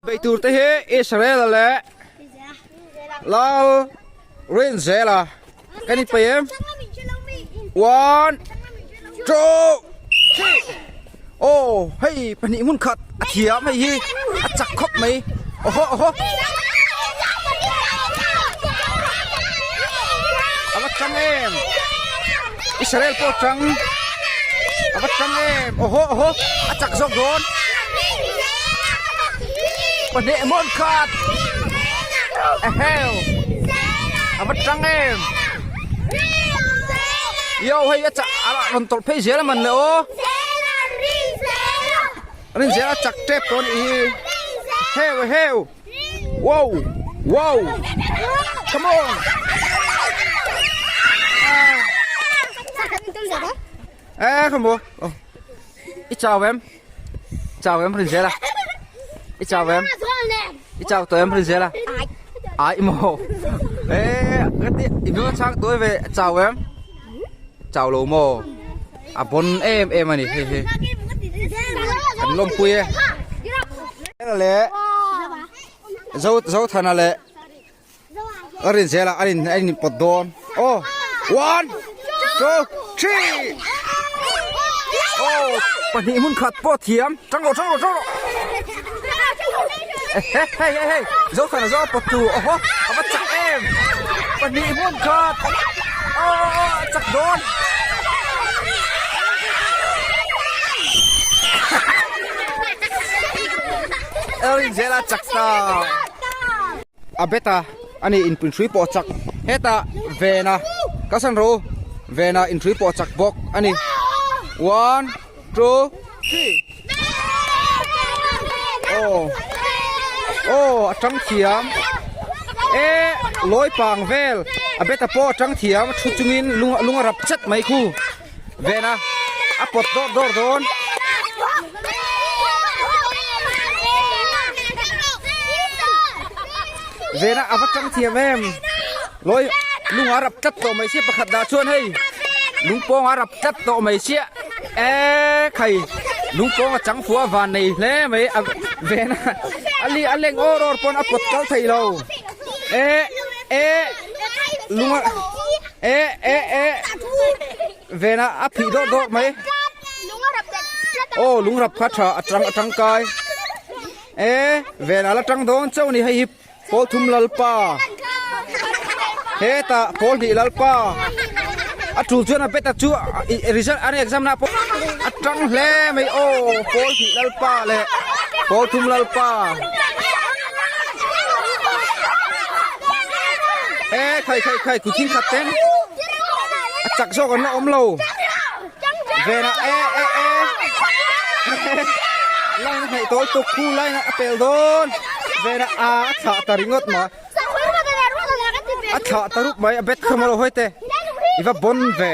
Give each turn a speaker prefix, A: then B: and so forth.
A: Bei tur te hi Israel-a leh Lal Rinzela kan inpeih em? One, two, three. Aw hei pahnih hmun khat a thiam hei hi a chak khawp mai awhaw awhaw a va tang em Israel pawh tang a va tang em awhaw awhaw a chak zawk dawn pahnih hmun khat eheu a va tang em yo hei a chak a rawn tawlh phei zel a man le aw. Rin zel a chak tep tawh anih hi heu heu wow wow come on eh không bố i chào em chào em rin zel a i chào em i chào tawh em rin zel a ai maw eh ka ti i hmel chang tawi ve chau em chau lo maw A bon em em a ni hei hi kan lawmpui e leh zo zothana leh a rin zela a in a in pawt dawn aw one two three aw pahnih hmun khat pawh thiam tang rawh tang rawh tang rawh hei hei hei zothana zo a pawt tu aw haw a va chak em pahnih hmun khat aw a chak dawn. Rinzela chak ta a bet a ani inpui hrui pawh chak hetah vena ka san ro vena inhrui pawh chak bawk ani one two three aw aw a tang thiam e lawi pang vel a beta pawh a tang thiam a thu chungin lung lung a rap chat mai khu vena a pawt dawr dawr dawn. Vena a va tang thiam em lawi lung a rap tlat tawh mai sia pakhat dah chuan hei lungpawng a rap tlat tawh mai sia. E khai lungpawng a chang fuh a van nei hle mai a ven a a li a leng awr awr pawn a pawt kal thei lo e e lung a e e e ven a a phih dawrh dawrh mai aw lung rap kha tha a tang a tangkai e ven a la tang dawn chauh a ni hei hi. Pawl thum lalpa hetah pawl hnih lalpa a tul chuan a bet a chu result an exam na pawh a tang hle mai aw pawl hnih lalpa leh pawl thum lalpa e khai khai khai kut thing khat ten a chak zawk an la awm lo vena e e e line a hnaih tawl tuk khu line a pel dawn vena a a thlah ta ringawt ma a thlah ta rup mai a bet kha maw lo hawi te i va bon ve.